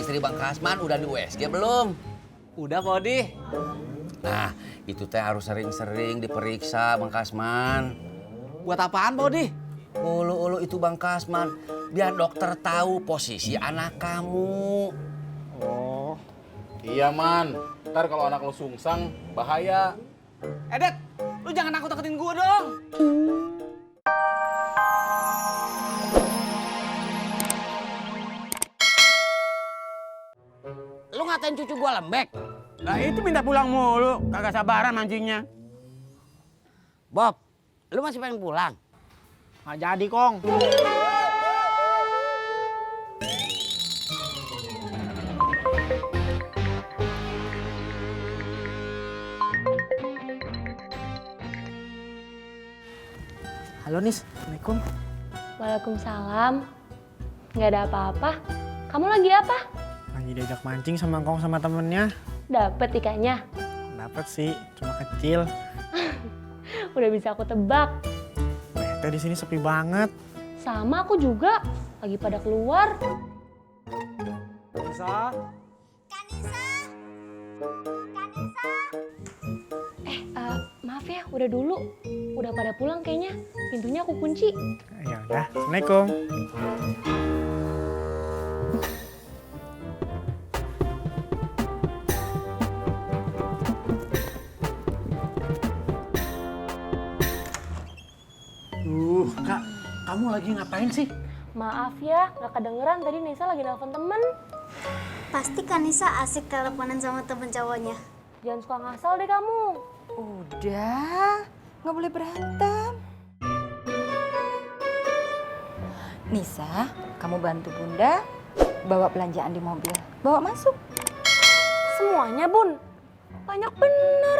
Istri Bang Kasman udah di USG belum? Udah, Pak Odi. Nah, itu teh harus sering-sering diperiksa Bang Kasman. Buat apaan, Pak Odi? Ulu itu Bang Kasman, biar dokter tahu posisi anak kamu. Oh. Iya, Man. Ntar kalau anak lo sungsang, bahaya. Det, lu jangan nakut-nakutin gue dong. Lu ngatain cucu gua lembek? Lah itu minta pulang mulu, kagak sabaran mancingnya. Bob, lu masih pengen pulang? Nggak jadi, Kong. Halo, Nis. Assalamualaikum. Waalaikumsalam. Nggak ada apa-apa. Kamu lagi apa? Lagi diajak mancing sama Kong sama temennya. Dapet ikannya? Dapet sih, cuma kecil. Udah bisa aku tebak. Bete di sini sepi banget. Sama aku juga. Lagi pada keluar. Bisa? Maaf ya, udah dulu. Udah pada pulang kayaknya. Pintunya aku kunci. Ya udah, Assalamualaikum. Kak, kamu lagi ngapain sih? Maaf ya, nggak kedengeran tadi Nisa lagi nelfon temen. Pasti kan Nisa asik teleponan sama temen cowoknya. Jangan suka ngasal deh kamu. Udah, nggak boleh berantem. Nisa, kamu bantu Bunda bawa belanjaan di mobil. Bawa masuk. Semuanya, Bun. Banyak bener.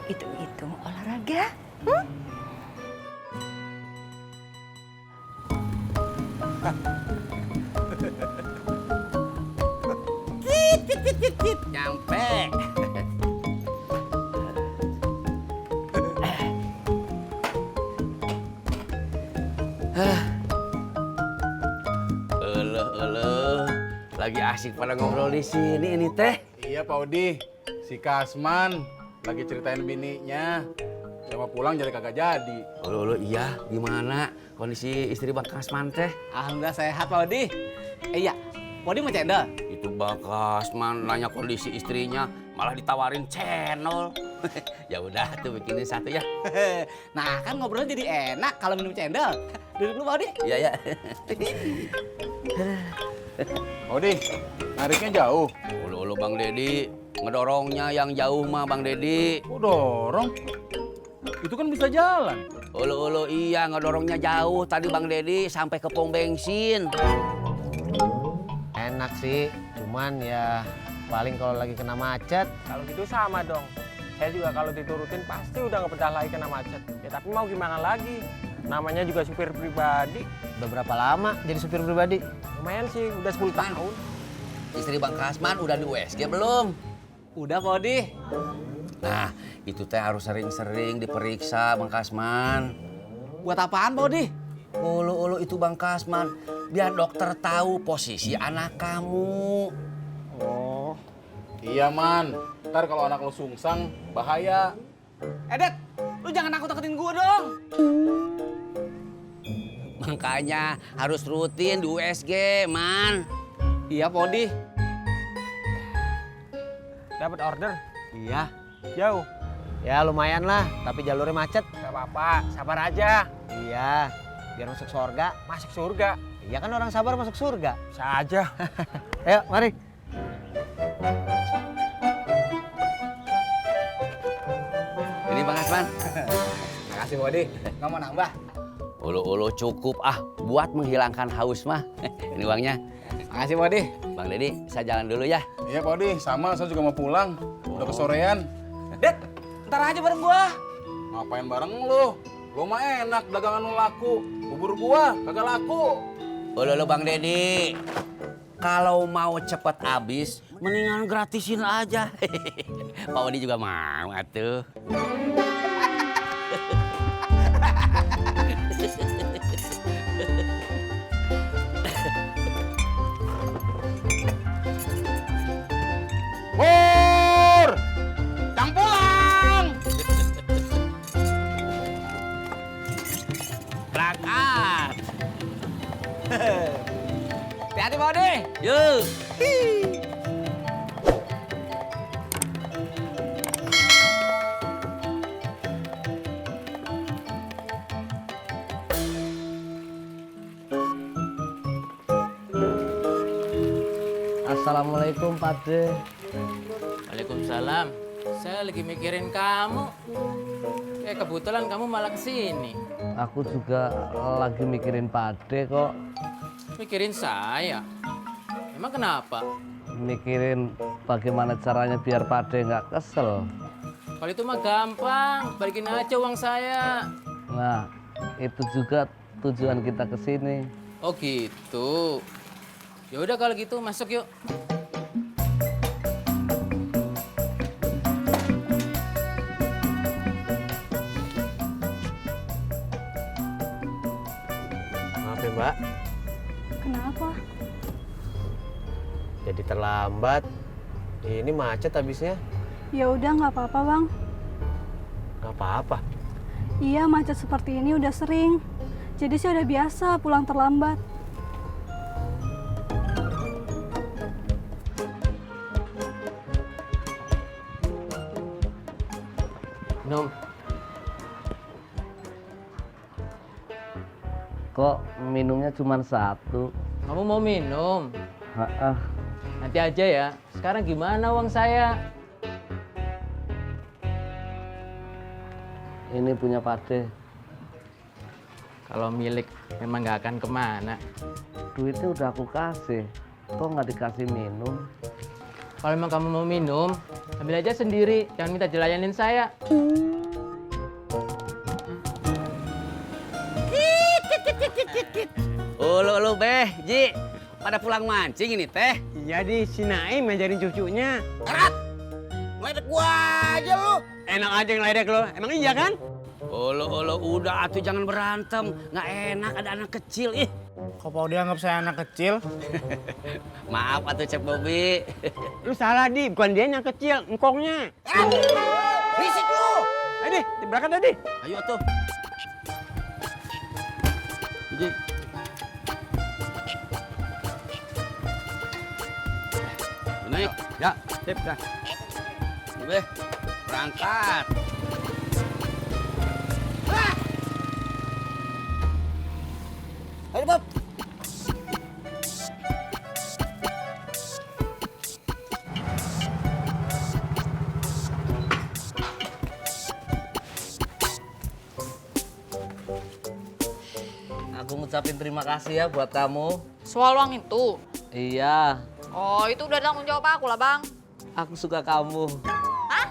Hitung-hitung olahraga. Nyampe. Lagi asik pada ngobrol di sini ini teh. Iya, Pak Odi. Si Kasman lagi ceritain bininya. Dia mau pulang jadi kagak jadi. Iya, gimana kondisi istri Bang Kasman teh? Alhamdulillah sehat, Pak Odi. Iya, Pak Odi mau cendol? Itu Bang Kasman nanya kondisi istrinya, malah ditawarin channel. Ya udah tuh bikinin satu ya. Nah, kan ngobrolnya jadi enak kalau minum cendol. Duduk dulu, Pak Odi. Iya ya. Pak Odi, nariknya jauh. Ulu Bang Dedi ngedorongnya yang jauh mah Bang Dedi. Kok dorong? Itu kan bisa jalan. Ulu iya ngedorongnya jauh tadi Bang Dedi sampai ke pom bensin. Enak sih, cuman ya paling kalau lagi kena macet. Kalau gitu sama dong. Saya juga kalau diturutin pasti udah nggak betah lagi kena macet. Ya tapi mau gimana lagi? Namanya juga supir pribadi. Udah berapa lama jadi supir pribadi? Lumayan sih, udah 10 tahun. Istri Bang Kasman udah di USG belum? Udah, Pak Odi. Nah, itu teh harus sering-sering diperiksa Bang Kasman. Buat apaan, Pak Odi? Ulu itu Bang Kasman, biar dokter tahu posisi anak kamu. Oh. Iya, Man. Ntar kalau anak lo sungsang, bahaya. Det, lu jangan nakut-nakutin gue dong. Makanya harus rutin di USG, Man. Iya, Pak Odi. Dapat order? Iya. Jauh. Ya lumayan lah, tapi jalurnya macet. Gak apa-apa, sabar aja. Iya, biar masuk surga. Masuk surga. Iya kan orang sabar masuk surga. Bisa aja. Ayo, mari. Ini Bang Kasman. Makasih, Pak Odi. Nggak mau nambah? Ulu cukup buat menghilangkan haus mah. Ini uangnya. Makasih, Pak Odi. Bang Dedi, saya jalan dulu ya. Iya, Pak Odi. Sama, saya juga mau pulang. Udah kesorean. Det, ntar aja bareng gua. Ngapain bareng lu? Lu mah enak, dagangan lu laku. Bubur gua kagak laku. Ulu Bang Dedi. Kalau mau cepet habis, mendingan gratisin aja. Pak Odi juga mau atuh. Berangkat. Hati-hati Pak Odi. Yuk. Assalamualaikum Pak De. Waalaikumsalam. Saya lagi mikirin kamu. Kebetulan kamu malah kesini. Aku juga lagi mikirin Pak De kok. Mikirin saya? Emang kenapa? Mikirin bagaimana caranya biar Pak De nggak kesel. Kalau itu mah gampang, balikin aja uang saya. Nah, itu juga tujuan kita kesini. Oh gitu. Ya udah kalau gitu masuk yuk. Maaf ya Mbak, Kenapa? jadi terlambat. Ini macet habisnya. Ya udah nggak apa-apa bang. Nggak apa-apa. Iya macet seperti ini udah sering. Jadi sih udah biasa pulang terlambat. Nom. Kok minumnya cuma satu? Kamu mau minum? Heeh. Nanti aja ya. Sekarang gimana uang saya? Ini punya Pak De. Kalau milik memang nggak akan kemana. Duitnya udah aku kasih. Kok nggak dikasih minum? Kalau memang kamu mau minum, ambil aja sendiri. Jangan minta dilayanin saya. Ulu beh, Ji. Pada pulang mancing ini teh. Jadi si Naim ngajarin cucunya. Erat. Ngeledek gua aja lu. Enak aja ngeledek lo. Emang iya kan? Ulu udah atuh jangan berantem. Nggak enak ada anak kecil ih. Kok Pak Odi anggap saya anak kecil? Maaf atuh Cep Bobi. Lu salah di, bukan dia yang kecil, engkongnya. Risik lu. Ayo deh, berangkat tadi. Ayo atuh. Ji. Naik. Ya, sip dah. Beh, berangkat. Ayo Bob. Aku ngucapin terima kasih ya buat kamu. Soal uang itu? Iya, Oh, itu udah tanggung jawab aku lah, Bang. aku suka kamu. Hah?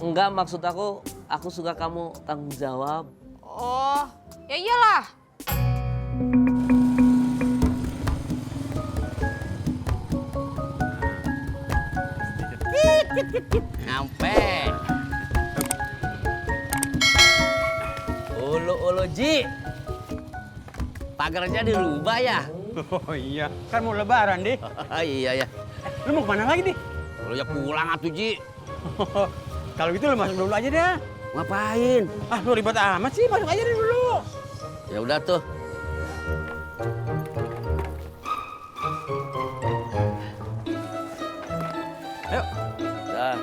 Enggak, maksud aku suka kamu tanggung jawab. Oh, ya iyalah. Nyampe. Ulu Ji. Pagarnya dirubah ya? Oh iya, kan mau lebaran deh. Iya ya. Lu mau kemana lagi deh? Lu ya pulang atuh Ji. Kalau gitu lu masuk dulu aja deh. Ngapain? Ah, lu ribet amat sih, masuk aja deh dulu. Ya udah tuh. Ayo. Dah.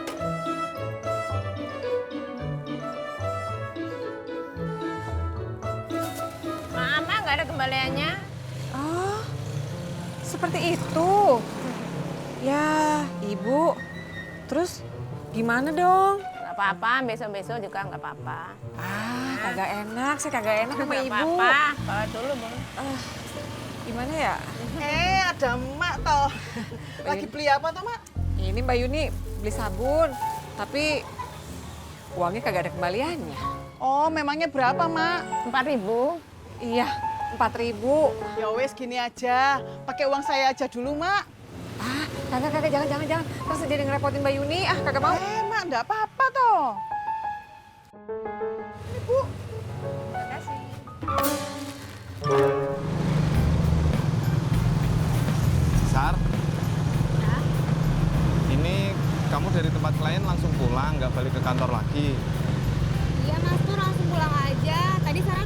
Mama nggak ada kembaliannya. Oh, seperti itu. Ya, Ibu. Terus gimana dong? Nggak apa-apa, besok-besok juga nggak apa-apa. Ah, kagak enak. Saya kagak enak sama Nggak Ibu. apa-apa, bawa dulu, Bang. Gimana ya? Ada emak toh. Lagi beli apa toh, Mak? Ini Mbak Yuni beli sabun, tapi uangnya kagak ada kembaliannya. Oh, memangnya berapa, Mak? 4.000. Iya, 4.000. Ya wes gini aja. Pakai uang saya aja dulu, Mak. Ah, kagak, jangan. Terus jadi ngerepotin Mbak Yuni. Ah, kagak mau. Mak, enggak apa-apa toh. Ini, Bu. Makasih. Sar, ini kamu dari tempat klien langsung pulang, nggak balik ke kantor lagi. Iya mas Pur langsung pulang aja. Tadi Sarah